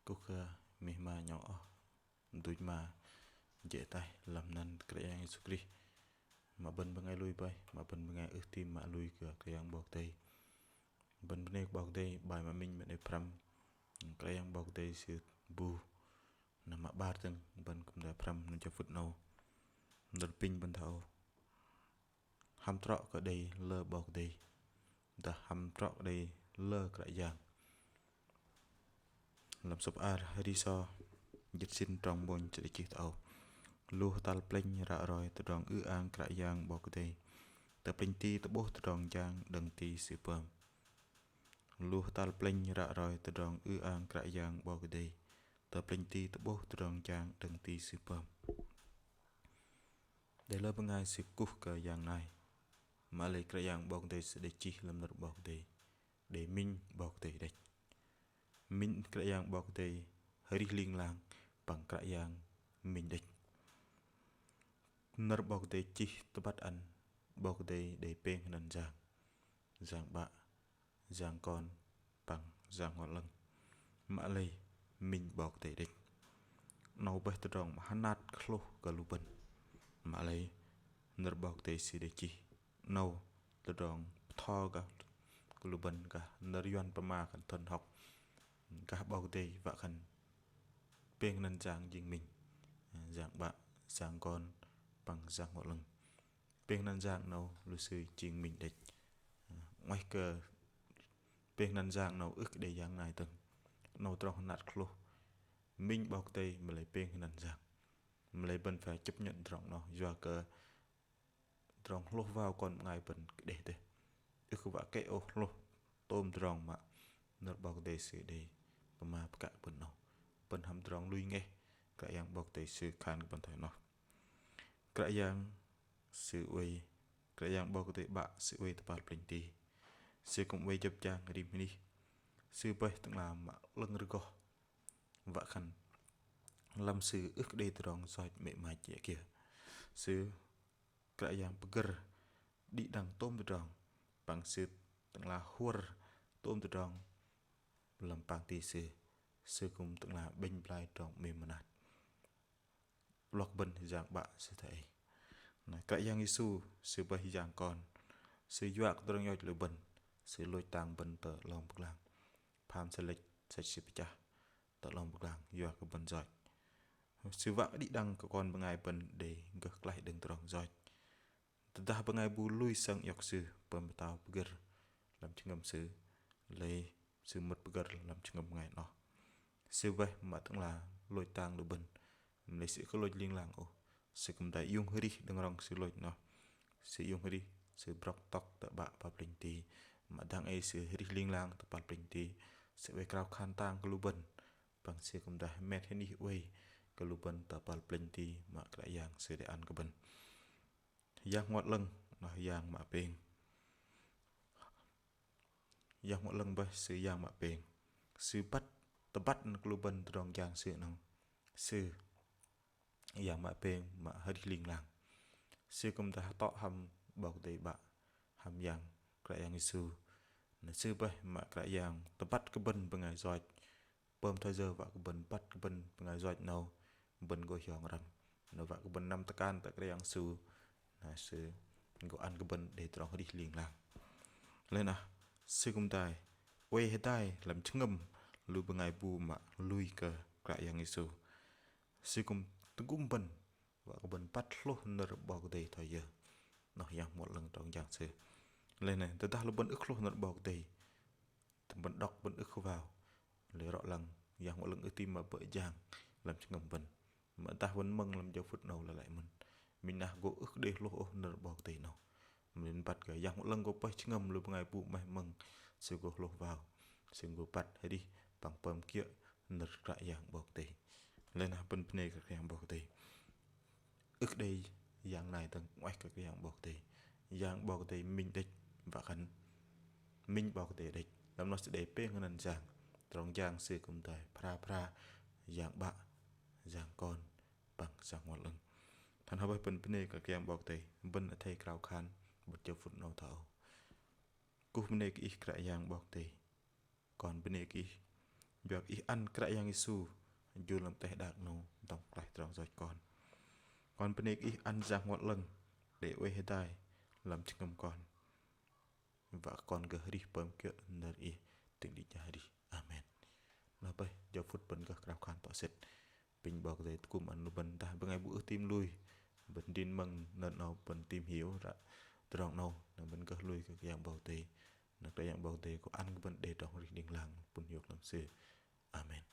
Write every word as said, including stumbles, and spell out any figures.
Kuh kơ mih ma nhŏng oh duch ma jê̆ ataih lăm anăn Kră Yang Yêsu Krist. Mă bơ̆n bơngai lui bơih, mă bơ̆n bơngai ưh ti mă lui kơ Kră Yang 'Bok Kei-Dei. Bơ̆n bơnê kơ 'Bok Kei-Dei, bai mă minh bơ̆n đei pơhrăm Kră Yang 'Bok Kei-Dei Sư bu. Na mă 'bar dơ̆ng bơ̆n kư̆m đei pơhrăm nơ̆ng jơ phŭt 'nâu. Nơ̆r apinh bơ̆n thoi âu: Hăm trŏ kơ đei lơ 'Bok Kei-Dei, dah hăm trŏ kơ đei lơ Kră Yang. Lăm sŏp ar Hơri sô jĭt sĭn trong mônh sư đei chih thoi âu: Lu hơtăl plĕnh ră roi tơdrong ư-ang Kră Yang 'Bok Kei-Dei, tơ plĕnh ti tơ'bôh tơdrong jang đơ̆ng ti Sư pơm. Lu hơtăl plĕnh ră roi tơdrong ư-ang Kră Yang 'Bok Kei-Dei, tơ plĕnh ti tơ'bôh tơdrong jang đơ̆ng ti Sư pơm. Đei lơ bơngai sư kuh kơ yang nai. Mă lei Kră Yang 'Bok Kei-Dei sư đei chih lăm nơ̆r 'Bok Kei-Dei. Đei minh 'Bok Kei-Dei đĕch. Minh Kră Yang 'Bok Kei-Dei arih ling lang păng Kră Yang minh đĕch. Nơ̆r 'Bok Kei-Dei chih tơbăt ăn 'Bok Kei-Dei đei pêng hơnăn Yang, Yang 'Bă, Yang Kon păng Yang Bơhngol 'Lơ̆ng. Mă lei minh 'Bok Kei-Dei đĕch. 'Nâu bơih tơdrong mă hơnat kơ hlôh kơ lu bơ̆n. Mă lei nơ̆r 'Bok Kei-Dei sư đei chih 'nâu tơdrong bơtho gah kơ lu bơ̆n gah nơ̆r Yuăn pơma khan thần học. Gah 'Bok Kei-Dei wă khan pêng hơnăn Yang jing minh, Yang 'Bă, Yang Kon păng Yang Bơhngol 'Lơ̆ng. Pêng hơnăn Yang 'nâu lu sư jing minh đĕch. 'Nguaih kơ pêng hơnăn Yang 'nâu ưh kơ đei yang nai dơ̆ng. 'Nâu tơdrong hơnat kơ hlôh. Minh 'Bok Kei-Dei mă lei pêng hơnăn Yang. Mă lei bơ̆n phải chấp nhận tơdrong 'noh yua kơ tơdrong hlôh vao kon bơngai bơ̆n kơdêh dêh. Ưh kơ wă kĕ ôh hlôh tôm tơdrong mă nơ̆r 'Bok Kei-Dei sư đei pơma pơkă bơ̆n 'noh. Bơ̆n hăm tơdrong lui ngeh Kră Yang 'Bok Kei-Dei sư khan kơ bơ̆n thoi 'noh. Kră Yang sư oei, Kră Yang 'Bok Kei-Dei 'Bă sư oei tơ kơpal plĕnh ti. Sư kư̆m oei jơ̆p jang rim hơnih. Sư bơih Tơ'ngla mă 'lơ̆ng rơgoh. Wă khan lăm sư ưh kơ đei tơdrong yoch mĕ mach yă kiơ. Sư Kră Yang pơgơ̆r đĭ đăng tôm tơdrong, păng sư Tơ'ngla huơ̆r tôm tơdrong lăm pang ti sư. Sư kư̆m Tơ'ngla 'bĕnh blai tơdrong 'mêm mơnat. 'Blŏk bơ̆n Yang 'Bă sư thoi ei. Na Kră Yang Yêsu sư bơih Yang Kon. Sư yua kơ tơdrong yoch lu bơ̆n. Sư lôch tang bơ̆n tơ 'long pơglang. Pham sư lĕch sĕch sư pơchah tơ 'long pơglang yua kơ bơ̆n yoch. Sư wă kơ đĭ đăng kơ kon bơngai bơ̆n đei gơh klaih đơ̆ng tơdrong yoch. Tơdah bơngai bu lui sơng iŏk sư, pơm Pơtao pơgơ̆r lăm jơhngơ̆m sư, lei sư mơ̆t pơgơ̆r lăm jơhngơ̆m bơngai 'noh. Sư bơih mă Tơ'ngla lôch tang lu bơ̆n, mă lei sư ưh kơ lôch ling lang ôh. Sư kư̆m đei iung arih đơ̆ng rŏng sư lôch 'noh. Sư iung arih, sư brŏk tŏk tơ 'Bă kơpal plĕnh ti, mă dang ei sư arih ling lang tơ kơpal plĕnh ti, sư oei krao khan tang kơ lu bơ̆n. Păng sư kư̆m đei hơmet hơnih oei kơ lu bơ̆n tơ kơpal plĕnh ti mă Kră Yang sư đei ăn kơ bơ̆n. Yang Bơhngol 'Lơ̆ng noh Yang mă pêng. Yang Bơhngol 'Lơ̆ng bơih sư Yang mă pêng. Sư băt, tơbăt ăn kơ lu bơ̆n tơdrong jang sư 'nâu. Sư Yang mă pêng mă arih ling lang. Sư kư̆m đei hơtŏ hăm 'Bok Kei-Dei 'Bă, hăm Yang Kră Yang Yêsu. Na sư bơih mă Kră Yang tơbăt kơ bơ̆n bơngai yoch. Pơm thoi yơ wă kơ bơ̆n băt kơ bơ̆n bơngai yoch 'nâu bơ̆n gô hiong răm. Na wă kơ bơ̆n năm tơkan tơ Kră Yang Yêsu. Na sư gô ăn kơ bơ̆n đei tơdrong arih ling lang. Lei na sư kư̆m đei oei hơdai lăm jơhngơ̆m lu bơngai bu mă lui kơ Kră Yang Yêsu. Sư kư̆m tơgŭm bơ̆n wă kơ bơ̆n băt hlôh nơ̆r 'Bok Kei-Dei thoi yơ. Noh Yang Bơhngol 'Lơ̆ng tơdrong jang sư. Lei na tơdah lu bơ̆n ưh kơ hlôh nơ̆r 'Bok Kei-Dei, tơdah bơ̆n đŏk bơ̆n ưh kơ wao, lei rŏ lăng Yang Bơhngol 'Lơ̆ng ưh ti mă bơ̆ jang lăm jơhngơ̆m bơ̆n. Mă dah bơ̆n mơ̆ng lăm jơ phŭt 'nâu lei lăi mơ̆n. Minh 'nah gô ưh kơ đei hlôh ôh nơ̆r 'Bok Kei-Dei 'nâu. Mă lei băt kơ Yang Bơhngol 'Lơ̆ng gô pơih jơhngơ̆m lu bơngai bu 'maih mơ̆ng, sư gô hlôh wao, sư gô băt arih păng pơm kiơ̆ nơ̆r Kră Yang 'Bok Kei-Dei. Lei na bơ̆n bơnê kơ Kră Yang 'Bok Kei-Dei. Ưh kơ đei yang nai dơ̆ng 'nguaih kơ Kră Yang 'Bok Kei-Dei. Yang 'Bok Kei-Dei minh đĕch, wă khan minh 'Bok Kei-Dei đĕch. Lăm noh sư đei pêng hơnăn yang. Tơdrong jang sư kư̆m đei phara phara, Yang 'Bă, Yang Kon, păng Yang Bơhngol 'Lơ̆ng. Thoi noh bơih bơ̆n bơnê kơ Kră Yang 'Bok Kei-Dei, bơ̆n athei krao khan, bơ̆n jơ phŭt 'nâu thoi âu. Kuh bơnê kơ Ih Kră Yang 'Bok Kei-Dei. Kon bơnê kơ Ih. Yua kơ Ih ăn Kră Yang Yêsu jur lăm teh đak 'nâu dŏng pơklaih tơdrong yoch kon. Kon bơnê kơ Ih ăn Yang Bơhngol 'Lơ̆ng đei oei hơdai lăm jơhngơ̆m kon. Wă kơ kon gơh arih pơm kiơ̆ nơ̆r Ih tĭng đĭ jang arih. Amen. Noh bơih, jơ phŭt bơ̆n gơh krao khan tŏ sĕt. Apinh 'Bok Kei-Dei tơgŭm ăn lu bơ̆n dah bơngai bu ưh tam lui. Bơ̆n adrin mơ̆ng nơ̆r 'nâu bơ̆n tìm hiểu ră tơdrong 'nâu, năng bơ̆n gơh lui kơ Kră Yang 'Bok Kei-Dei. Năng Kră Yang 'Bok Kei-Dei gô ăn kơ bơ̆n đei tơdrong arih ling lang pŭn hiôk lăm Sư. Amen.